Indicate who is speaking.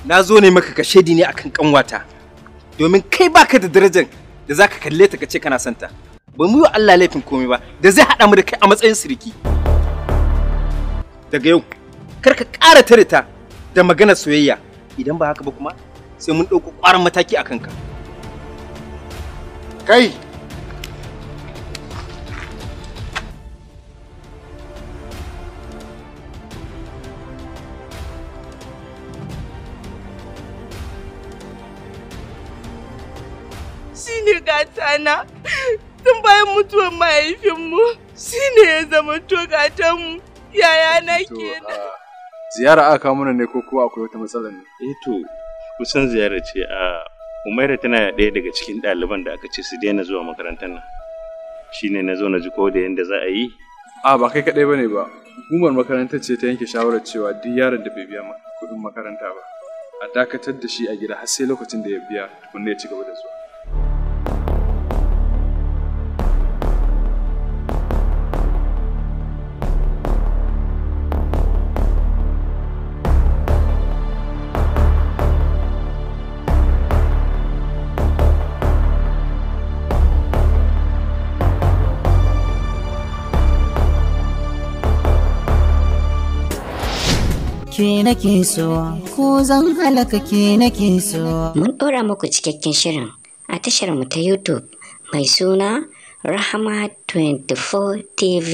Speaker 1: Na zo ne maka kashedi ne akan kanwata. Domin kai baka da darajar da zaka kalle ta kace kana son ta. Ba mu yi wa Allah laifin komai ba da zai haɗa mu da kai a matsayin siriki. Daga yau kar ka ƙara tare ta da maganar soyayya. Idan ba haka ba kuma sai mun ɗauko ƙwarin mataki a kanka.
Speaker 2: Kai!
Speaker 3: Shi ne gatana tun bayan mutuwar mahaifinmu shi ne ya zama to gatanmu yayana kenan.
Speaker 2: Ziyara aka kawo mana ne ko kuwa akwai wata matsala ne?
Speaker 4: Eh to kusan ziyara ce a Umaira tana ɗaya daga cikin ɗaliban da aka ce su daina zuwa makarantar nan. Shine na zo na ji ko da yanda za a yi.
Speaker 2: A ba kai kaɗai bane ba. Hukumar makarantar ce ta yanke shawarar cewa duk yaron da bai biya kuɗin makaranta ba a dakatar da shi a gida har sai lokacin da ya biya tukunna ya ci gaba da zuwa.
Speaker 5: Ke nake so, ko zan halaka ke nake so.
Speaker 6: Mun ɗora muku cikakken shirin a tashar mu ta YouTube mai suna Rahama 24 TV.